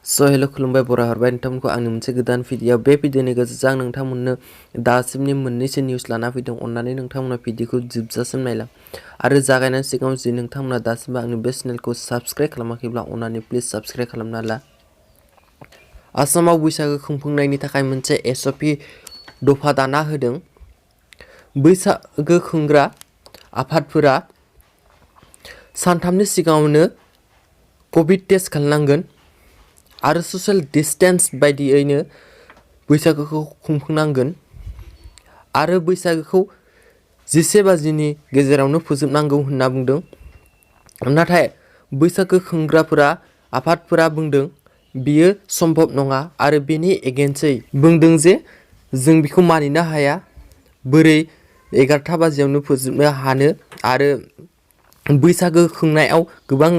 हेल' खुलुमबाय बरा हरबाय नोंथांमोनखौ आंनि मोनसे गोदान भिडिअ बे भिडिअनि गेजेरजों आं नोंथांमोननो दासिमनि मोननैसो निउस लाना फैदों अन्नानै नोंथांमोना भिडिअखौ जोबजासिम नायलां आरो जागायनायनि सिगाङाव जुदि नोंथांमोना दासिमबो आंनि बे चेनेलखौ साबस्क्राइब खालामाखैब्ला अन्नानै प्लिज साबस्क्राइब खालामना ला। आसामाव बैसागो खुंफुंनायनि थाखाय मोनसे एसअपि दफा दाना होदों। बैसागो खुंग्रा आफादफोरा सानथामनि सिगाङावनो कभिड टेस्ट खालामनांगोन आरो ससियेल डिस्टेन्स बायदियैनो बैसागोखौ खुंफुंनांगोन आरो बैसागोखौ 11 बाजिनि गेजेरावनो फोजोबनांगौ होनना बुंदों। नाथाय बैसागो खुंग्राफोरा आफादफोरा बुंदों बियो सम्भब नङा आरो बेनि एगेन्स्टै बुंदों जे जों बेखौ मानिनो हाया, बोरै 11 बाजियावनो फोजोबनो हानो आरो बैसागो खुंनायाव गोबां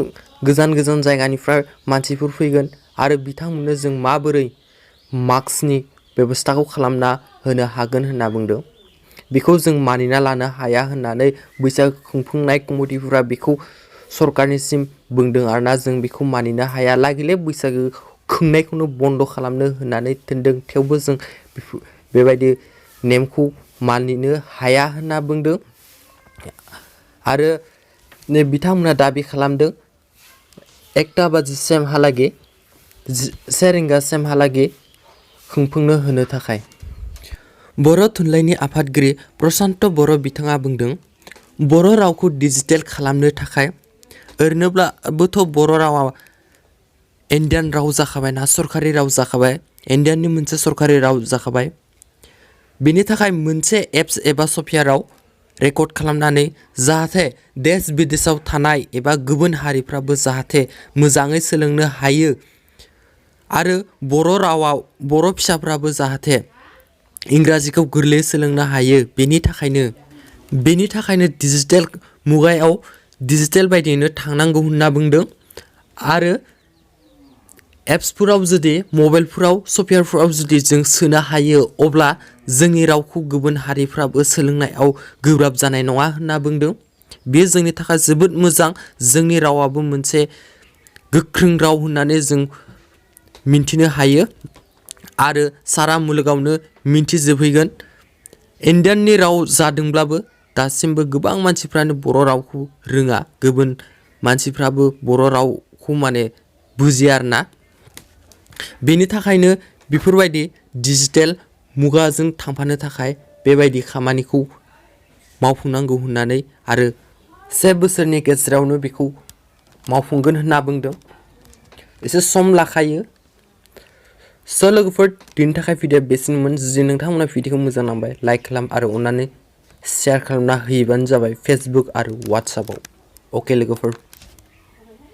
गोजान गोजान जायगानिफ्राय मानसिफोर फैगोन आरो बिथांमोननो जों माबोरै मास्कनि बेबस्थाखौ खालामना होनो हागोन होनना बुंदों। बेखौ जों मानिना लानो हाया होननानै बैसागो खुंफुंनाय कमिटिफोरा बेखौ सरकारनिसिम बुंदों आरोना जों बेखौ मानिनो हाया लागिले बैसागो खुंनायखौनो बन्द खालामनो होननानै थिनदों। थेवबो जों बेबायदि नेमखौ मानिनो हाया होनना बुंदों आरो बिथांमोना दाबि खालामदों 1 बाजिसिमहालागै 1 रिंगासिमहालागै खुंफुंनो होनो थाखाय। बर' थुनलाइनि आफादगिरि प्रसान्त बर' बिथाङा बुंदों बर' रावखौ डिजिटेल खालामनो थाखाय ओरैनोब्लाबोथ' बर' रावा इन्डियान राव जाखाबाय ना, सरकारि राव जाखाबाय, इन्डियाननि मोनसे सरकारि राव जाखाबाय। बेनि थाखाय मोनसे एप्स एबा सफ्टवेयाराव रेकर्ड खालामनानै जाहाथे देश बिदेशाव थानाय एबा गुबुन हारिफ्राबो जाहाथे मोजाङै सोलोंनो हायो आरो बर' रावाव बर' फिसाफ्राबो जाहाथे इंराजिखौ गोरलैयै सोलोंनो हायो। बेनि थाखायनो डिजिटेल मुगायाव डिजिटेल बायदियैनो थांनांगौ होनना बुंदों आरो एप्सफोराव जुदि मबाइलफोराव सफ्टवेयारफोराव जुदि जों सोनो हायो अब्ला जोंनि रावखौ गुबुन हारिफ्राबो सोलोंनायाव गोब्राब जानाय नङा होनना बुंदों। बेयो जोंनि थाखाय जोबोद मोजां, जोंनि रावाबो मोनसे गोख्रों राव होननानै जों मिन्थिनो हायो आरो सारा मुलुगावनो मिन्थिजोबहैगोन। इन्डियाननि राव जादोंब्लाबो दासिमबो गोबां मानसिफ्रानो बर' रावखौ रोङा, गुबुन मानसिफ्राबो बर' रावखौ बुजिया आरोना। बेनि थाखायनो बेफोरबायदि डिजिटेल मुगाजों थांफानो थाखाय बेबायदि खामानिखौ मावफुंनांगौ होननानै आरो 1 बोसोरनि गेजेरावनो बेखौ मावफुंगोन होनना बुंदों। एसे सम लाखायो। लोगोफोर दिनैनि थाखाय भिडिअ बेसिनोमोन। जुदि नोंथांमोना भिडिअखौ मोजां नांबाय लाइक खालाम आरो अन्नानै शेयार खालामना होयोबानो जाबाय फेसबुक आरो वाट्सएपआव। अके लोगोफोर।